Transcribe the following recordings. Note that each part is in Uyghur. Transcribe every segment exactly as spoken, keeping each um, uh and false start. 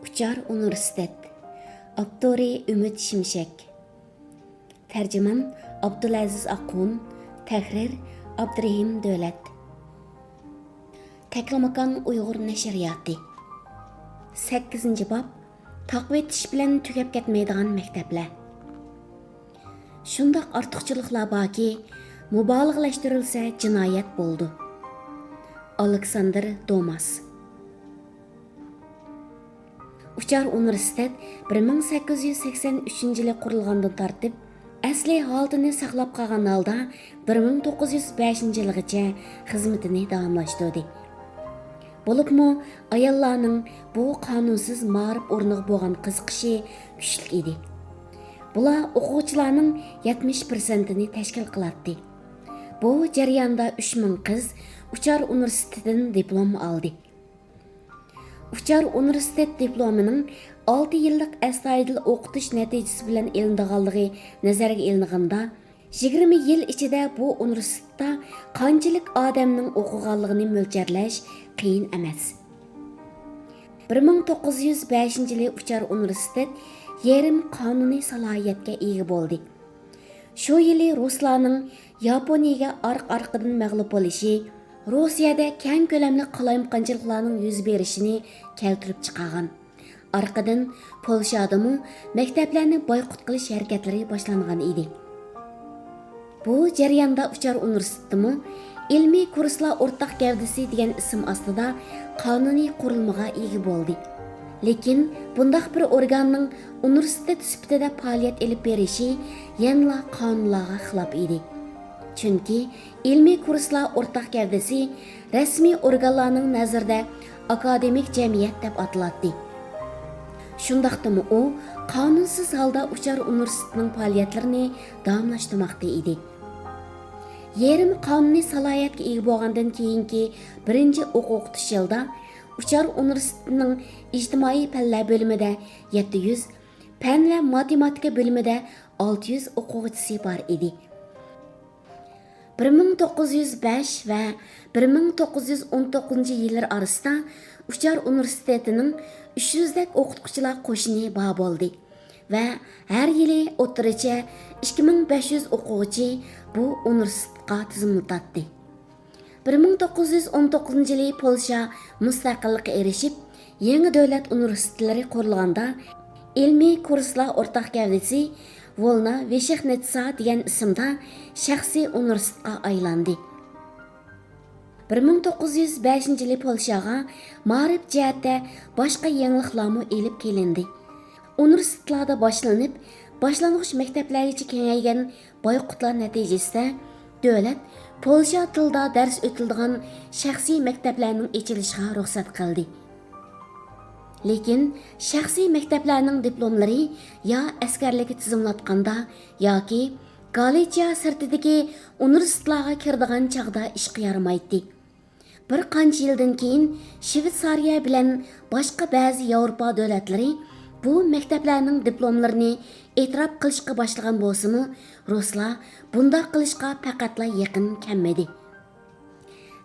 ئۇچار ئۇنىۋېرسىتېت. ئاپتورى ئۈمىد شىمشەك. تەرجىمان ئابدۇلئەزىز ئاققۇن. تەھرىر ئابدۇرېھىم دۆلەت. تەكلىماكان ئۇيغۇر نەشرىياتى. سەككىزىنچى باب. تاقىۋېتىش بىلەن تۈگەپ كەتمەيدىغان مەكتەپلەر. شۇنداق ئارتۇقچىلىقلار باركى، مۇبالىغىلەشتۈرۈلسە جىنايەت بولىدۇ. ئالېكساندىر دوماس. ئۇچار ئۇنىۋېرسىتېت بىر مىڭ سەككىز يۈز سەكسەن ئۈچىنچى يىلى قۇرۇلغاندىن تارتىپ، ئەسلىي ھالىتىنى ساقلاپ قالغان ھالدا بىر مىڭ توققۇز يۈز بەشىنچى يىلغىچە خىزمىتىنى داۋاملاشتۇردى. بولۇپمۇ ئاياللارنىڭ بۇ قانۇنسىز مائارىپ ئورنىغا بولغان قىزىقىشى كۈچلۈك ئىدى. بۇلار ئوقۇغۇچىلارنىڭ يەتمىش پىرسەنتىنى تەشكىل قىلاتتى. بۇ جەرياندا ئۈچ مىڭ قىز ئۇچار ئۇنىۋېرسىتېتىدىن دىپلوم ئالدى. ئۇچار ئۇنىۋېرسىتېت دىپلومىنىڭ ئالتە يىللىق ئەستايىدىل ئوقۇتۇش نەتىجىسى بىلەن ئېلىنىدىغانلىقى نەزەرگە ئېلىنغاندا، يىگىرمە يىل ئىچىدە بۇ ئۇنىۋېرسىتېتتا قانچىلىك ئادەمنىڭ ئوقۇغانلىقىنى مۆلچەرلەش قىيىن ئەمەس. بىر مىڭ توققۇز يۈز بەشىنچى يىلى ئۇچار ئۇنىۋېرسىتېت يېرىم قانۇنىي سالاھىيەتكە ئىگە بولدى. شۇ يىلى رۇسلارنىڭ ياپونىيەگە ئارقا-ئارقىدىن مەغلۇپ بولۇشى روسىيەدە كەڭ كۆلەملىك قالايمىقانچىلىقلارنىڭ يۈز بېرىشىنى كەلتۈرۈپ چىقارغان. ئارقىدىن پولشادىمۇ مەكتەپلەرنى بايقۇت قىلىش ھەرىكەتلىرى باشلانغان ئىدى. بۇ جەرياندا ئۇچار ئۇنىۋېرسىتېتىمۇ ئىلمىي كۇرسلار ئورتاق گەۋدىسى دېگەن ئىسىم ئاستىدا قانۇنىي قۇرۇلمىغا ئىگە بولدى. لېكىن بۇنداق بىر ئورگاننىڭ ئۇنىۋېرسىتېت سۈپىتىدە پائالىيەت ئېلىپ بېرىشى يەنىلا قانۇنلارغا خىلاپ ئىدى. چۈنكى ئىلمىي كۇرسلار ئورتاق گەۋدىسى رەسمىي ئورگانلارنىڭ نەزىرىدە ئاكادېمىك جەمئىيەت دەپ ئاتىلاتتى. شۇنداقتىمۇ ئۇ قانۇنسىز ھالدا ئۇچار ئۇنىۋېرسىتېتىنىڭ پائالىيەتلىرىنى داۋاملاشتۇرماقتا ئىدى. يېرىم قانۇنىي سالاھىيەتكە ئىگە بولغاندىن كېيىنكى بىرىنچى ئوقۇتۇش يىلىدا ئۇچار ئۇنىۋېرسىتېتىنىڭ ئىجتىمائىي پەنلەر بۆلۈمىدە يەتتە يۈز، پەن ۋە ماتېماتىكا بۆلۈمىدە ئالتە يۈز ئوقۇغۇچىسى بار ئىدى. بىر مىڭ توققۇز يۈز بەش ۋە بىر مىڭ توققۇز يۈز ئون توققۇزىنچى يىللىرى ئارىسىدا ئۇچار ئۇنىۋېرسىتېتىنىڭ ئۈچ يۈزدەك ئوقۇتقۇچىلار قوشۇنى بار بولدى ۋە ھەر يىلى ئوتتۇرىچە ئىككى مىڭ بەش يۈز ئوقۇغۇچى بۇ ئۇنىۋېرسىتېتقا تىزىملىتاتتى. بىر مىڭ توققۇز يۈز ئون توققۇزىنچى يىلى پولشا مۇستەقىللىققا ئېرىشىپ، يېڭى دۆلەت ئۇنىۋېرسىتېتلىرى قۇرۇلغاندا، ئىلمىي كۇرسلار ئورتاق گەۋدىسى ۋولنا ۋېشېخنىتسا دېگەن ئىسىمدا شەخسىي ئۇنىۋېرسىتېتقا ئايلاندى. بىر مىڭ توققۇز يۈز بەشىنچى يىلى پولشاغا مائارىپ جەھەتتە باشقا يېڭىلىقلارمۇ ئېلىپ كېلىندى. ئۇنىۋېرسىتېتلاردا باشلىنىپ، باشلانغۇچ مەكتەپلەرگىچە كېڭەيگەن بايقۇتلار نەتىجىسىدە، دۆلەت پولشا تىلىدا دەرس ئۆتۈلىدىغان شەخسىي مەكتەپلەرنىڭ ئېچىلىشىغا رۇخسەت قىلدى. لېكىن شەخسىي مەكتەپلەرنىڭ دىپلوملىرى يا ئەسكەرلىككە تىزىملاتقاندا ياكى گالىچىيە سىرتىدىكى ئۇنىۋېرسىتېتلارغا كىرىدىغان چاغدا ئىشقا يارىمايتتى. بىر قانچە يىلدىن كېيىن شىۋېتسارىيە بىلەن باشقا بەزى ياۋروپا دۆلەتلىرى بۇ مەكتەپلەرنىڭ دىپلوملىرىنى ئېتىراپ قىلىشقا باشلىغان بولسىمۇ، رۇسلار بۇنداق قىلىشقا پەقەتلا يېقىن كەلمىدى.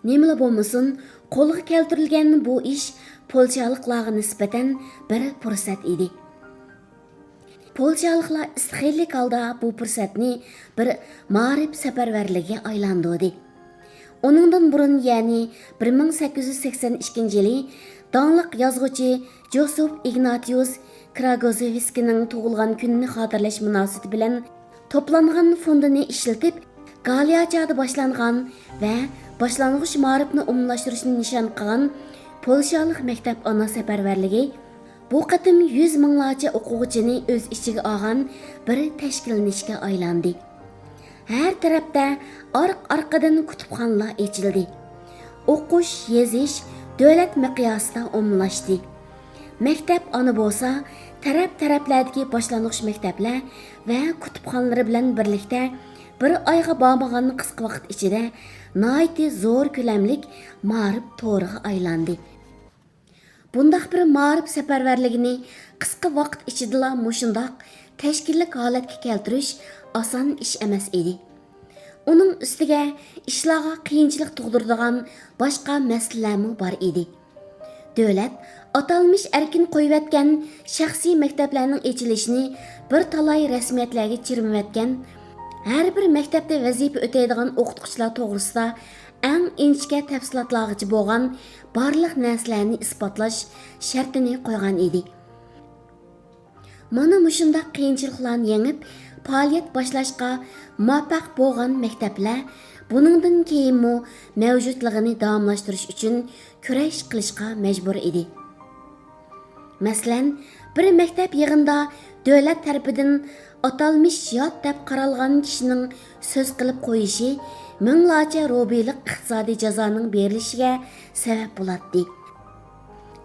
نېمىلا بولمىسۇن، قولغا كەلتۈرۈلگەن بۇ ئىش پولشالىقلارغا نىسبەتەن بىر پۇرسەت ئىدى. پولشالىقلار ئىستىخىللىك ھالدا بۇ پۇرسەتنى بىر مائارىپ سەپەرۋەرلىكىگە ئايلاندۇردى. ئۇنىڭدىن بۇرۇن، يەنى بىر مىڭ سەككىز يۈز سەكسەن ئىككىنچى يىلى داڭلىق يازغۇچى جوسېف ئىگناتىيۇس كراگوزېۋسكىنىڭ تۇغۇلغان كۈنىنى خاتىرىلەش مۇناسىۋىتى بىلەن توپلانغان فوندىنى ئىشلىتىپ، گالىياچادا باشلانغان ۋە باشلانغۇچ مائارىپنى ئومۇملاشتۇرۇشنى نىشان قىلغان پولشالىق مەكتەپ ئانا سەپەرۋەرلىكى بۇ قېتىم يۈز مىڭلارچە ئوقۇغۇچىنى ئۆز ئىچىگە ئالغان بىر تەشكىللىنىشكە ئايلاندى. ھەر تەرەپتە ئارقا-ئارقىدىن كۇتۇپخانىلار ئېچىلدى. ئوقۇش، يېزىش دۆلەت مىقياسىدا ئومۇملاشتى. مەكتەپ ئانا بولسا، تەرەپ-تەرەپلەردىكى باشلانغۇچ مەكتەپلەر ۋە كۇتۇپخانىلىرى بىلەن بىرلىكتە بىر ئايغا بارمىغان قىسقا ۋاقىت ئىچىدە ناھايىتى زور كۆلەملىك مائارىپ تورىغا ئايلاندى. بۇنداق بىر مائارىپ سەپەرۋەرلىكىنى قىسقا ۋاقىت ئىچىدىلا مۇشۇنداق تەشكىللىك ھالەتكە كەلتۈرۈش ئاسان ئىش ئەمەس ئىدى. ئۇنىڭ ئۈستىگە ئىشلارغا قىيىنچىلىق تۇغدۇرىدىغان باشقا مەسىلىلەرمۇ بار ئىدى. دۆلەت ئاتالمىش ئەركىن قويۇۋەتكەن شەخسىي مەكتەپلەرنىڭ ئېچىلىشىنى بىر تالاي رەسمىيەتلەرگە چىرمىۋەتكەن، ھەر بىر مەكتەپتە ۋەزىپە ئۆتەيدىغان ئوقۇتقۇچىلار توغرىسىدا ئەڭ ئىنچىكە تەپسىلاتلارغىچە بولغان بارلىق نەرسىلەرنى ئىسپاتلاش شەرتىنى قويغان ئىدى. مانا مۇشۇنداق قىيىنچىلىقلارنى يېڭىپ، پائالىيەت باشلاشقا مۇۋەپپەق بولغان مەكتەپلەر بۇنىڭدىن كېيىنمۇ مەۋجۇتلۇقىنى داۋاملاشتۇرۇش ئۈچۈن كۈرەش قىلىشقا مەجبۇر ئىدى. مەسىلەن، بىر مەكتەپ يىغىنىدا دۆلەت تەرىپىدىن ئاتالمىش يات دەپ قارالغان كىشىنىڭ سۆز قىلىپ قويۇشى مىڭلارچە روبىيلىق ئىقتىسادىي جازانىڭ بېرىلىشىگە سەۋەب بولاتتى.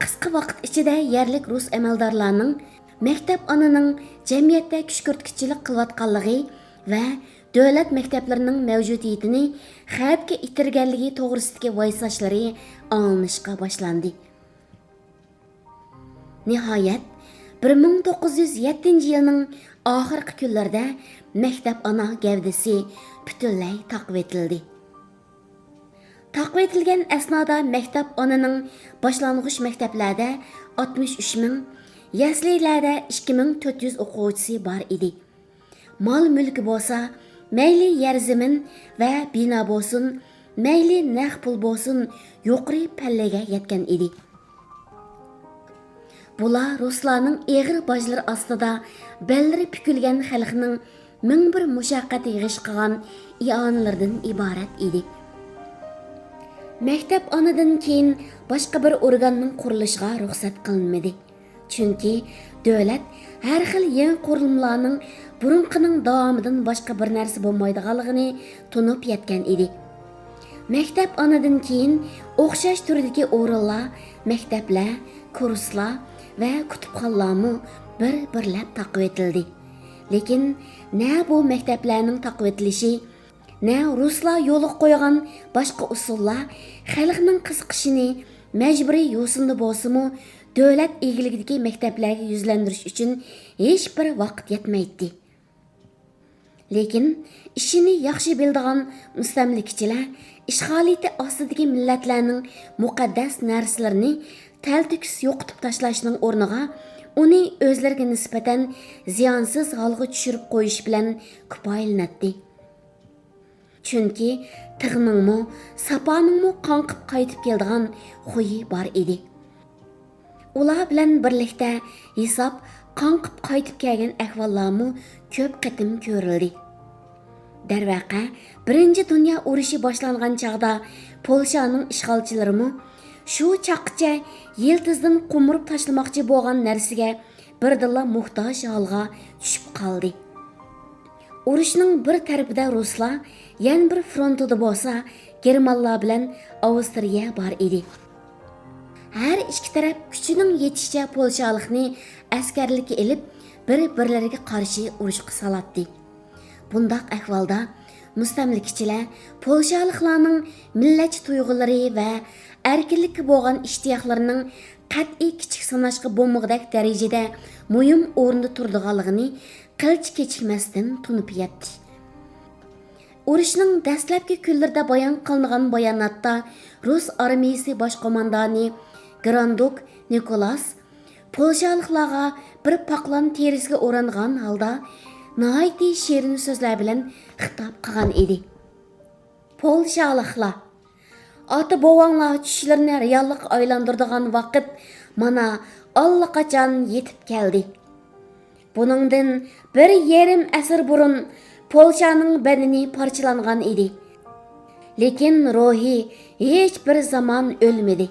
قىسقا ۋاقىت ئىچىدە يەرلىك رۇس ئەمەلدارلارنىڭ مەكتەپ ئانىنىڭ جەمئىيەتتە كۈشكۈرتكىچىلىك قىلىۋاتقانلىقى ۋە دۆلەت مەكتەپلىرىنىڭ مەۋجۇدىيىتىنى خەۋپكە ئىتتەرگەنلىكى توغرىسىدىكى ۋايساشلىرى ئاڭلىنىشقا باشلاندى. نىھايەت، بىر مىڭ توققۇز يۈز يەتتىنچى يىلنىڭ ئاخىرقى كۈنلىرىدە مەكتەپ ئانا گەۋدىسى پۈتۈنلەي تاقىۋېتىلدى. تاقىۋېتىلگەن ئەسنادا مەكتەپ ئانىنىڭ باشلانغۇچ مەكتەپلەردە ئاتمىش ئۈچ مىڭ، يەسلىلەردە ئىككى مىڭ تۆت يۈز ئوقۇغۇچىسى بار ئىدى. مال-مۈلكى بولسا، مەيلى يەر-زېمىن ۋە بىنا بولسۇن، مەيلى نەق پۇل بولسۇن، يۇقىرى پەللىگە يەتكەن ئىدى. بۇلار رۇسلارنىڭ ئېغىر باجلىرى ئاستىدا بەللىرى پۈكۈلگەن خەلقنىڭ مىڭ بىر مۇشەققەت يىغىش قىلغان ئىئانىلىرىدىن ئىبارەت ئىدى. مەكتەپ ئانىدىن كېيىن باشقا بىر ئورگاننىڭ قۇرۇلۇشىغا رۇخسەت قىلىنمىدى. چۈنكى دۆلەت ھەر خىل يېڭى قۇرۇلمىلارنىڭ بۇرۇنقىنىڭ داۋامىدىن باشقا بىر نەرسە بولمايدىغانلىقىنى تونۇپ يەتكەن ئىدى. مەكتەپ ئانىدىن كېيىن ئوخشاش تۈردىكى ئورۇنلار، مەكتەپلەر، كۇرسلار ۋە كۇتۇپخانىلارمۇ بىر-بىرلەپ تاقىۋېتىلدى. لېكىن نە بۇ مەكتەپلەرنىڭ تاقىۋېتىلىشى، نە رۇسلار يولغا قويغان باشقا ئۇسۇللار خەلقنىڭ قىزىقىشىنى مەجبۇرىي يوسۇندا بولسىمۇ دۆلەت ئىگىلىكىدىكى مەكتەپلەرگە يۈزلەندۈرۈش ئۈچۈن ھېچبىر ۋاقىت يەتمەيتتى. لېكىن ئىشىنى ياخشى بىلىدىغان مۇستەملىكىچىلەر ئىشغالىيىتى ئاستىدىكى مىللەتلەرنىڭ مۇقەددەس نەرسىلىرىنى تەلتۆكۈس يوقىتىپ تاشلاشنىڭ ئورنىغا، ئۇنى ئۆزلىرىگە نىسبەتەن زىيانسىز ھالغا چۈشۈرۈپ قويۇش بىلەن كۇپايىلىنەتتى. چۈنكى تىغنىڭمۇ، ساپانىڭمۇ قاڭقىپ قايتىپ كېلىدىغان خۇيى بار ئىدى. ئۇلار بىلەن بىرلىكتە ھېساب قاڭقىپ قايتىپ كەلگەن ئەھۋاللارمۇ كۆپ قېتىم كۆرۈلدى. دەرۋەقە، بىرىنچى دۇنيا ئۇرۇشى باشلانغان چاغدا پولشانىڭ ئىشغالچىلىرىمۇ شۇ چاغقىچە يىلتىزىدىن قومۇرۇپ تاشلىماقچى بولغان نەرسىگە بىردىنلا موھتاج ھالغا چۈشۈپ قالدى. ئۇرۇشنىڭ بىر تەرىپىدە رۇسلار، يەنە بىر فرونتىدا بولسا گېرمانلار بىلەن ئاۋسترىيە بار ئىدى. ھەر ئىككى تەرەپ كۈچىنىڭ يېتىشىچە پولشالىقنى ئەسكەرلىككە ئېلىپ، بىر-بىرلىرىگە قارشى ئۇرۇشقا سالاتتى. بۇنداق ئەھۋالدا مۇستەملىكىچىلەر پولشالىقلارنىڭ مىللەتچى تۇيغۇلىرى ۋە ئەركىنلىككە بولغان ئىشتىياقلىرىنىڭ قەتئىي كىچىك ساناشقا بولمىغۇدەك دەرىجىدە مۇھىم ئورۇندا تۇرىدىغانلىقىنى قىلچە كېچىكمەستىن تونۇپ يەتتى. ئۇرۇشنىڭ دەسلەپكى كۈنلىرىدە بايان قىلىنغان باياناتتا رۇس ئارمىيىسى باش قوماندانى گراندۇك نىكولاس پولشالىقلارغا بىر پاقلان تېرىسىگە ئورانغان ھالدا ناھايىتى شېرىن سۆزلەر بىلەن خىتاب قىلغان ئىدى. پولشالىقلار، ئاتا بوۋاڭلار چۈشلىرىنى رېئاللىققا ئايلاندۇرىدىغان ۋاقىت مانا ئاللىقاچان يېتىپ كەلدى. بۇنىڭدىن بىر يېرىم ئەسىر بۇرۇن پولشانىڭ بەدىنى پارچىلانغان ئىدى. لېكىن روھى ھېچ بىر زامان ئۆلمىدى.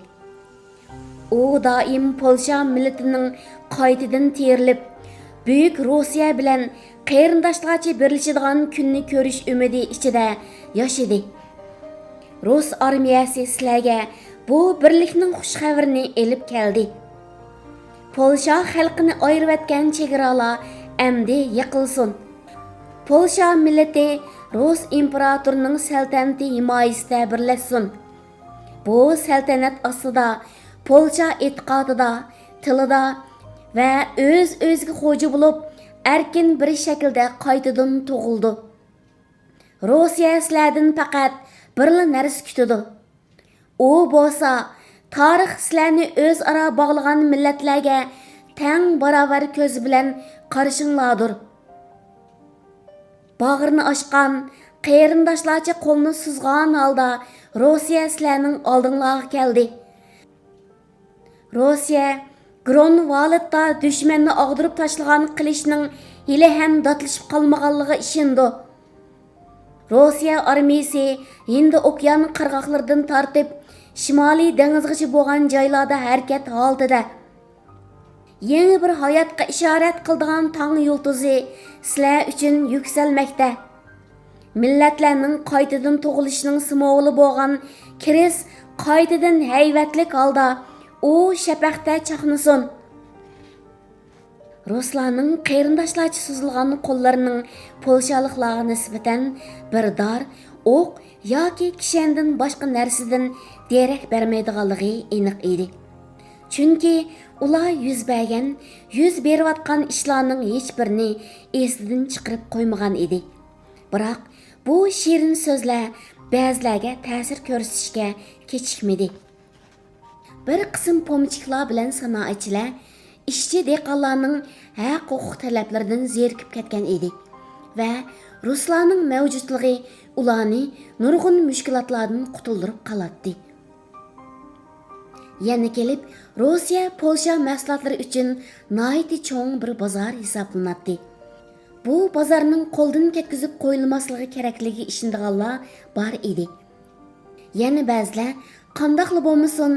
ئۇ دائىم پولشا مىللىتىنىڭ قايتىدىن تىرىلىپ، بۈيۈك روسىيە بىلەن قېرىنداشلارچە بىرلىشىدىغان كۈننى كۆرۈش ئۈمىدى ئىچىدە ياشىدى. رۇس ئارمىيەسى سىلەرگە بۇ بىرلىكنىڭ خۇش خەۋىرىنى ئېلىپ كەلدى. پولشا خەلقىنى ئايرىۋەتكەن چېگرالار ئەمدى يىقىلسۇن. پولشا مىللىتى رۇس ئىمپېراتورىنىڭ سەلتەنىتى ھىمايىسىدە بىرلەشسۇن. بۇ سەلتەنەت ئاستىدا پولشا ئېتىقادىدا، تىلىدا ۋە ئۆز-ئۆزىگە خوجا بولۇپ، ئەركىن بىر شەكىلدە قايتىدىن تۇغۇلىدۇ. روسىيە سىلەردىن پەقەت بىرلا نەرسە كۈتىدۇ. ئۇ بولسا تارىخ سىلەرنى ئۆزئارا باغلىغان مىللەتلەرگە تەڭ باراۋەر كۆزى بىلەن قارىشىڭلاردۇر. باغرىنى ئاچقان، قېرىنداشلارچە قولىنى سۇزغان ھالدا روسىيە سىلەرنىڭ ئالدىڭلارغا كەلدى. روسىيە گرۇنۋالدتا دۈشمەننى ئاغدۇرۇپ تاشلىغان قىلىچنىڭ ھېلىھەم داتلىشىپ قالمىغانلىقىغا ئىشىنىدۇ. روسىيە ئارمىيىسى ھىندى ئوكيان قىرغاقلىرىدىن تارتىپ شىمالىي دېڭىزغىچە بولغان جايلاردا ھەرىكەت ھالىتىدە. يېڭى بىر ھاياتقا ئىشارەت قىلىدىغان تاڭ يۇلتۇزى سىلەر ئۈچۈن يۈكسەلمەكتە. مىللەتلەرنىڭ قايتىدىن تۇغۇلۇشىنىڭ سىمۋولى بولغان كىرېست قايتىدىن ھەيۋەتلىك ھالدا ئۇ شەپەقتە چاقنىسۇن. رۇسلارنىڭ قېرىنداشلارچە سوزۇلغان قوللىرىنىڭ پولشالىقلارغا نىسبەتەن بىر دار، ئوق ياكى كىشەندىن باشقا نەرسىدىن دېرەك بەرمەيدىغانلىقى ئېنىق ئىدى. چۈنكى ئۇلار يۈز بەرگەن، يۈز بېرىۋاتقان ئىشلارنىڭ ھېچبىرىنى ئېسىدىن چىقىرىپ قويمىغان ئىدى. بىراق، بۇ شېرىن سۆزلەر بەزىلەرگە تەسىر كۆرسىتىشكە كېچىكمىدى. بىر قىسىم پومچىكلار بىلەن سانائەتچىلەر ئىشچى دېھقانلارنىڭ ھەق-ھوقۇق تەلەپلىرىدىن زېرىكىپ كەتكەن ئىدى ۋە رۇسلارنىڭ مەۋجۇتلۇقى ئۇلارنى نۇرغۇن مۈشكۈلاتلاردىن قۇتۇلدۇرۇپ قالاتتى. يەنە كېلىپ، روسىيە پولشا مەھسۇلاتلىرى ئۈچۈن ناھايىتى چوڭ بىر بازار ھېسابلىناتتى. بۇ بازارنىڭ قولدىن كەتكۈزۈپ قويۇلماسلىقى كېرەكلىكىگە ئىشىنىدىغانلار بار ئىدى. يەنە بەزىلەر، قانداقلا بولمىسۇن،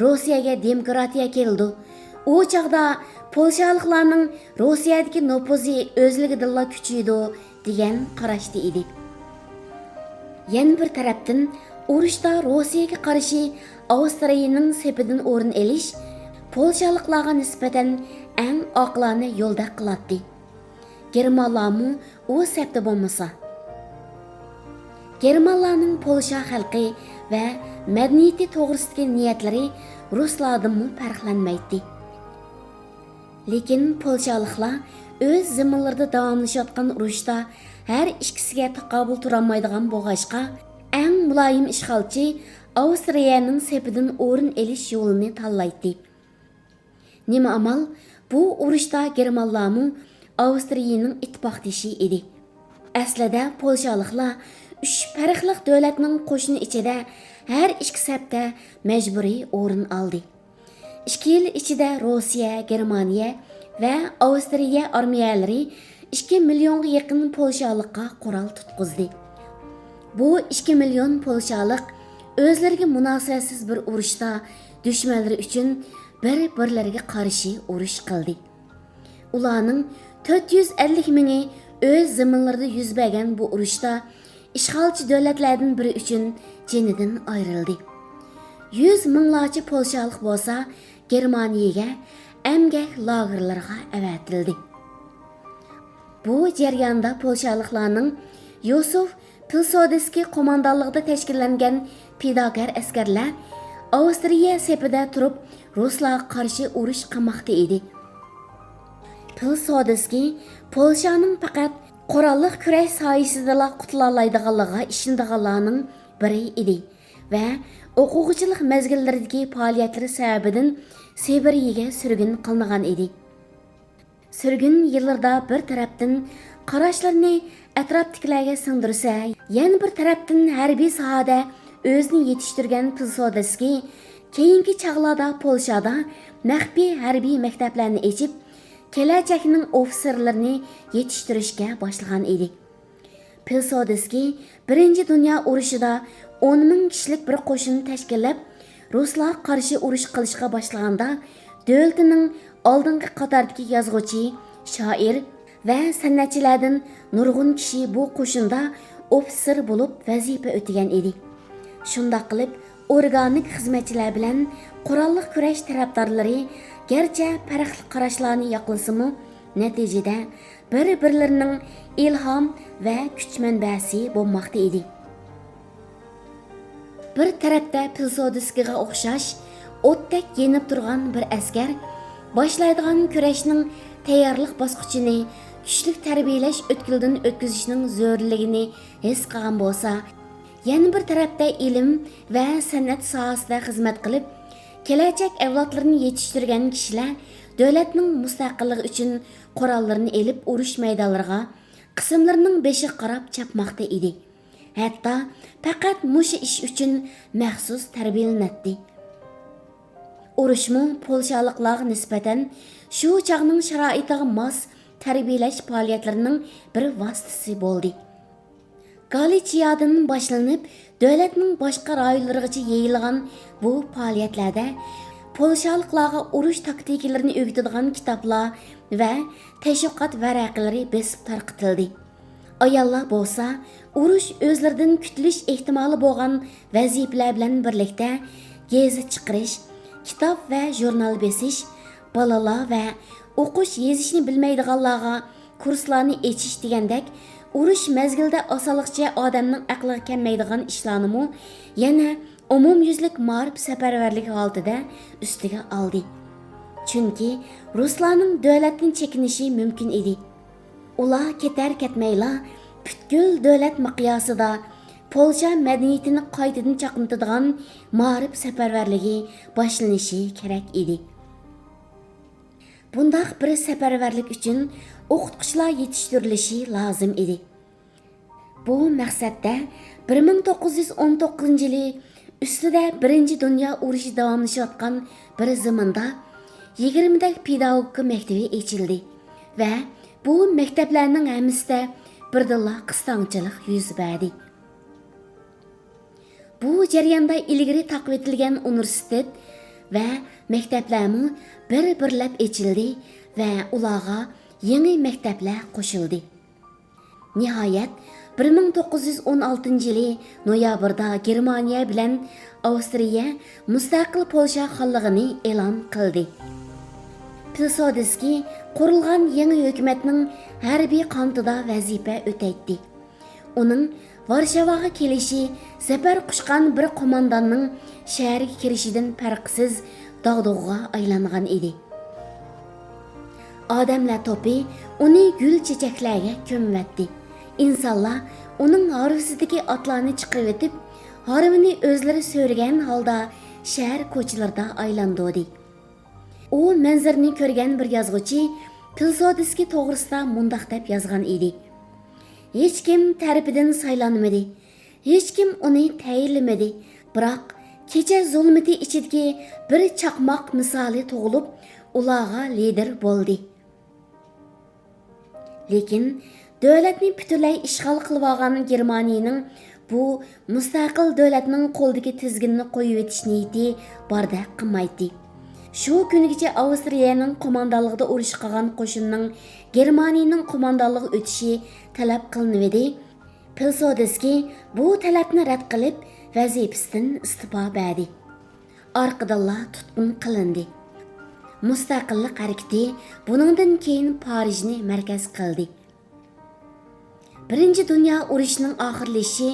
روسىيەگە دېموكراتىيە كېلىدۇ. ئۇ چاغدا پولشالىقلارنىڭ روسىيەدىكى نوپۇزى ئۆزلۈكىدىنلا كۈچىيىدۇ، دېگەن قاراشتا ئىدى. يەنە بىر تەرەپتىن، ئۇرۇشتا روسىيەگە قارشى ئاۋسترىيەنىڭ سېپىدىن ئورۇن ئېلىش پولشالىقلارغا نىسبەتەن ئەڭ ئاقىلانە يولدەك قىلاتتى. گېرمانلارمۇ ئۇ سەپتە بولمىسا. گېرمانلارنىڭ پولشا خەلقى ۋە مەدەنىيىتى توغرىسىدىكى نىيەتلىرى رۇسلاردىنمۇ پەرقلەنمەيتتى. لېكىن پولشالىقلار ئۆز زېمىنلىرىدا داۋاملىشىۋاتقان ئۇرۇشتا ھەر ئىككىسىگە تاقابىل تۇرالمايدىغان بولغاچقا، ئەڭ مۇلايىم ئىشغالچى ئاۋسترىيەنىڭ سېپىدىن ئورۇن ئېلىش يولىنى تاللايتتى. نېمە ئامال، بۇ ئۇرۇشتا گېرمانلارمۇ ئاۋسترىيەنىڭ ئىتتىپاقدىشى ئىدى. ئەسلىدە پولشالىقلار ئۈچ پەرقلىق دۆلەتنىڭ قوشۇنى ئىچىدە ھەر ئىككى سەپتە مەجبۇرىي ئورۇن ئالدى. ئىككى يىل ئىچىدە روسىيە، گېرمانىيە ۋە ئاۋسترىيە ئارمىيەلىرى ئىككى مىليونغا يېقىن پولشالىققا قورال تۇتقۇزدى. بۇ ئىككى مىليون پولشالىق ئۆزلىرىگە مۇناسىۋەتسىز بىر ئۇرۇشتا دۈشمەنلىرى ئۈچۈن بىر-بىرلىرىگە قارشى ئۇرۇش قىلدى. ئۇلارنىڭ تۆت يۈز ئەللىك مىڭى ئۆز زېمىنلىرىدا يۈز بەرگەن بۇ ئۇرۇشتا ئىشغالچى دۆلەتلەردىن بىرى ئۈچۈن جېنىدىن ئايرىلدى. يۈز مىڭلارچە پولشالىق بولسا گېرمانىيەگە ئەمگەك لاگېرلىرىغا ئەۋەتىلدى. بۇ جەرياندا پولشالىقلارنىڭ يوسۇف پىلسودسكىي قوماندانلىقىدا تەشكىللەنگەن پىداكار ئەسكەرلەر ئاۋسترىيە سېپىدە تۇرۇپ، رۇسلارغا قارشى ئۇرۇش قىلماقتا ئىدى. پىلسودسكىي پولشانىڭ پەقەت قوراللىق كۈرەش ساھەسىدىلا قۇتۇلالايدىغانلىقىغا ئىشىنىدىغانلارنىڭ بىرى ئىدى ۋە ئوقۇغۇچىلىق مەزگىللىرىدىكى پائالىيەتلىرى سەۋەبىدىن سىبىرىيەگە سۈرگۈن قىلىنغان ئىدى. سۈرگۈن يىللىرىدا بىر تەرەپتىن قاراشلىرىنى ئەتراپتىكىلەرگە سىڭدۈرسە، يەنە بىر تەرەپتىن ھەربىي ساھەدە ئۆزىنى يېتىشتۈرگەن پىلسودسكىي كېيىنكى چاغلاردا پولشادا مەخپىي ھەربىي مەكتەپلەرنى ئېچىپ، كېلەچەكنىڭ ئوفىتسېرلىرىنى يېتىشتۈرۈشكە باشلىغان ئىدى. پىلسودسكىي بىرىنچى دۇنيا ئۇرۇشىدا ئون مىڭ كىشىلىك بىر قوشۇن تەشكىللەپ، رۇسلارغا قارشى ئۇرۇش قىلىشقا باشلىغاندا، دۆلىتىنىڭ ئالدىنقى قاتاردىكى يازغۇچى، شائىر ۋە سەنئەتچىلەردىن نۇرغۇن كىشى بۇ قوشۇندا ئوفىتسېر بولۇپ ۋەزىپە ئۆتىگەن ئىدى. شۇنداق قىلىپ، ئورگانىك خىزمەتچىلەر بىلەن قوراللىق كۈرەش تەرەپدارلىرى گەرچە پەرقلىق قاراشلارنى ياقلىسىمۇ، نەتىجىدە بىر-بىرلىرىنىڭ ئىلھام ۋە كۈچ مەنبەسى بولماقتا ئىدى. بىر تەرەپتە پىلسودسكىيغا ئوخشاش ئوتتەك يېنىپ تۇرغان بىر ئەسكەر باشلايدىغان كۈرەشنىڭ تەييارلىق باسقۇچىنى كۈچلۈك تەربىيەلەش ئۆتكىلىدىن ئۆتكۈزۈشنىڭ زۆرۈرلۈكىنى ھېس قىلغان بولسا، يەنە بىر تەرەپتە ئىلىم ۋە سەنئەت ساھەسىدە خىزمەت قىلىپ، كېلەچەك ئەۋلادلىرىنى يېتىشتۈرگەن كىشىلەر دۆلەتنىڭ مۇستەقىللىقى ئۈچۈن قوراللىرىنى ئېلىپ ئۇرۇش مەيدانلىرىغا، قىسىملىرىنىڭ بېشىغا قاراپ چاپماقتا ئىدى. ھەتتا پەقەت مۇشۇ ئىش ئۈچۈن مەخسۇس تەربىيەلىنەتتى. ئۇرۇشمۇ پولشالىقلارغا نىسبەتەن شۇ چاغنىڭ شارائىتىغا ماس تەربىيەلەش پائالىيەتلىرىنىڭ بىر ۋاسىتىسى بولدى. گالىچىيادىن باشلىنىپ، دۆلەتنىڭ باشقا رايونلىرىغىچە يېيىلغان بۇ پائالىيەتلەردە پولشالىقلارغا ئۇرۇش تاكتىكىلىرىنى ئۆگىتىدىغان كىتابلار ۋە تەشۋىقات ۋەرەقىلىرى بېسىپ تارقىتىلدى. ئاياللار بولسا ئۇرۇش ئۆزلىرىدىن كۈتۈلۈش ئېھتىمالى بولغان ۋەزىپىلەر بىلەن بىرلىكتە گېزىت چىقىرىش، كىتاب ۋە ژۇرنال بېسىش، بالىلار ۋە ئوقۇش يېزىشنى بىلمەيدىغانلارغا كۇرسلارنى ئېچىش دېگەندەك ئۇرۇش مەزگىلىدە ئاسانلىقچە ئادەمنىڭ ئەقلىگە كەلمەيدىغان ئىشلارنىمۇ يەنە ئومۇميۈزلۈك مائارىپ سەپەرۋەرلىكى ھالىتىدە ئۈستىگە ئالدى. چۈنكى رۇسلارنىڭ دۆلەتتىن چېكىنىشى مۇمكىن ئىدى. ئۇلار كېتەر-كەتمەيلا پۈتكۈل دۆلەت مىقياسىدا پولشا مەدەنىيىتىنى قايتىدىن چاقنىتىدىغان مائارىپ سەپەرۋەرلىكى باشلىنىشى كېرەك ئىدى. بۇنداق بىر سەپەرۋەرلىك ئۈچۈن ئوقۇتقۇچىلار يېتىشتۈرۈلۈشى لازىم ئىدى. بۇ مەقسەتتە بىر مىڭ توققۇز يۈز ئون توققۇزىنچى يىلى ئۈستىدە بىرىنچى دۇنيا ئۇرۇشى داۋاملىشىۋاتقان بىر زېمىندا يىگىرمىدەك پېداگوگىكا مەكتىپى ئېچىلدى ۋە بۇ مەكتەپلەرنىڭ ھەممىسىدە بىردىنلا قىستاڭچىلىق يۈز بەردى. بۇ جەرياندا ئىلگىرى تاقىۋېتىلگەن ئۇنىۋېرسىتېت ۋە مەكتەپلەرمۇ بىر-بىرلەپ ئېچىلدى ۋە ئۇلارغا يېڭى مەكتەپلەر قوشۇلدى. نىھايەت، بىر مىڭ توققۇز يۈز ئون ئالتىنچى يىلى نويابىردا گېرمانىيە بىلەن ئاۋسترىيە مۇستەقىل پولشا خانلىقىنى ئېلان قىلدى. پىلسۇدسكىي قۇرۇلغان يېڭى ھۆكۈمەتنىڭ ھەربىي قانىتىدا ۋەزىپە ئۆتەيتتى. ئۇنىڭ ۋارشاۋاغا كېلىشى زەپەر قۇچقان بىر قومانداننىڭ شەھەرگە كىرىشىدىن پەرقسىز داغدۇغىغا ئايلانغان ئىدى. ئادەملەر توپى ئۇنى گۈل چېچەكلەرگە كۆمۈۋەتتى. ئىنسانلار ئۇنىڭ ھارۋىسىدىكى ئاتلارنى چىقىرىۋېتىپ، ھارۋىنى ئۆزلىرى سۆرىگەن ھالدا شەھەر كوچىلىرىدا ئايلاندۇردى. ئۇ مەنزىرىنى كۆرگەن بىر يازغۇچى پىلسۇدسكىي توغرىسىدا مۇنداق دەپ يازغان ئىدى: «ھېچكىم تەرىپىدىن سايلانمىدى، ھېچكىم ئۇنى تەيىنلىمىدى، بىراق كېچە زۇلمىتى ئىچىدىكى بىر چاقماق مىسالى تۇغۇلۇپ، ئۇلارغا لىدىر بولدى.» لېكىن دۆلەتنى پۈتۈنلەي ئىشغال قىلىۋالغان گېرمانىيىنىڭ بۇ مۇستەقىل دۆلەتنىڭ قولىدىكى تىزگىننى قويۇۋېتىش نىيىتى باردەك قىلمايتتى. شۇ كۈنگىچە ئاۋسترىيەنىڭ قوماندانلىقىدا ئۇرۇش قىلغان قوشۇننىڭ گېرمانىيىنىڭ قوماندانلىقىغا ئۆتۈشى تەلەپ قىلىنىۋىدى. پىلسۇدسكىي بۇ تەلەپنى رەت قىلىپ، ۋەزىپىسىدىن ئىستېپا بەردى. ئارقىدىنلا تۇتقۇن قىلىندى. مۇستەقىللىق ھەرىكىتى بۇنىڭدىن كېيىن پارىژنى مەركەز قىلدى. بىرىنچى دۇنيا ئۇرۇشىنىڭ ئاخىرلىشىشى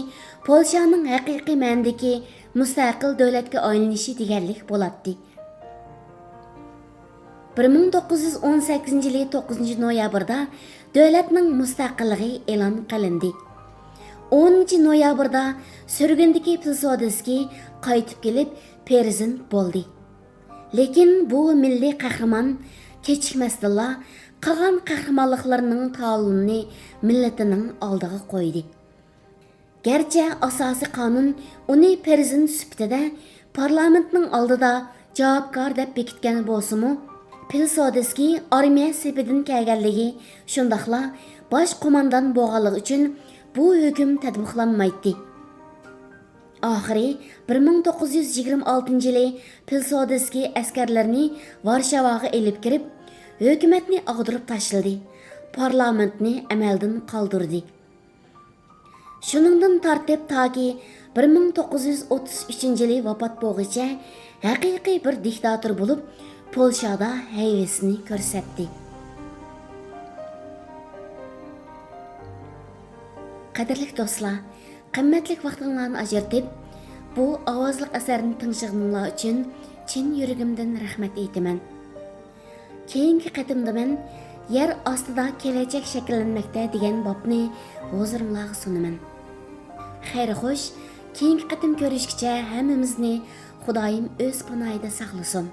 پولشانىڭ ھەقىقىي مەنىدىكى مۇستەقىل دۆلەتكە ئايلىنىشى دېگەنلىك بولاتتى. بىر مىڭ توققۇز يۈز ئون سەككىزىنچى يىلى توققۇزىنچى نويابىردا دۆلەتنىڭ مۇستەقىللىقى ئېلان قىلىندى. ئونىنچى نويابىردا سۈرگۈندىكى پىلسۇدسكىي قايتىپ كېلىپ، پىرېزىدېنت بولدى. لېكىن بۇ مىللىي قەھرىمان كېچىكمەستىنلا قالغان قەھرىمانلىقلىرىنىڭ تالونىنى مىللىتىنىڭ ئالدىغا قويدى. گەرچە ئاساسىي قانۇن ئۇنى پىرېزىدېنت سۈپىتىدە پارلامېنتنىڭ ئالدىدا جاۋابكار دەپ بېكىتكەن بولسىمۇ، پىلسۇدسكىي ئارمىيە سېپىدىن كەلگەنلىكى، شۇنداقلا باش قوماندان بولغانلىقى ئۈچۈن بۇ ھۆكۈم تەتبىقلانمايتتى. ئاخىرى بىر مىڭ توققۇز يۈز يىگىرمە ئالتىنچى يىلى پىلسۇدسكىي ئەسكەرلىرىنى ۋارشاۋاغا ئېلىپ كىرىپ، ھۆكۈمەتنى ئاغدۇرۇپ تاشلىدى، پارلامېنتنى ئەمەلدىن قالدۇردى. شۇنىڭدىن تارتىپ تاكى بىر مىڭ توققۇز يۈز ئوتتۇز ئۈچىنچى يىلى ۋاپات بولغۇچە ھەقىقىي بىر دىكتاتور بولۇپ، پولشادا ھەيۋىسىنى كۆرسەتتى. قەدىرلىك دوستلار، قىممەتلىك ۋاقتىڭلارنى ئاجرىتىپ، بۇ ئاۋازلىق ئەسەرنى تىڭشىغىنىڭلار ئۈچۈن چىن يۈرىكىمدىن رەھمەت ئېيتىمەن. كېيىنكى قېتىمدا مەن يەر ئاستىدا كېلەچەك شەكىللەنمەكتە دېگەن بابنى ھۇزۇرۇڭلارغا سۇنىمەن. خەير خوش، كېيىنكى قېتىم كۆرۈشكىچە ھەممىمىزنى خۇدايىم ئۆز پاناھىدا ساقلىسۇن.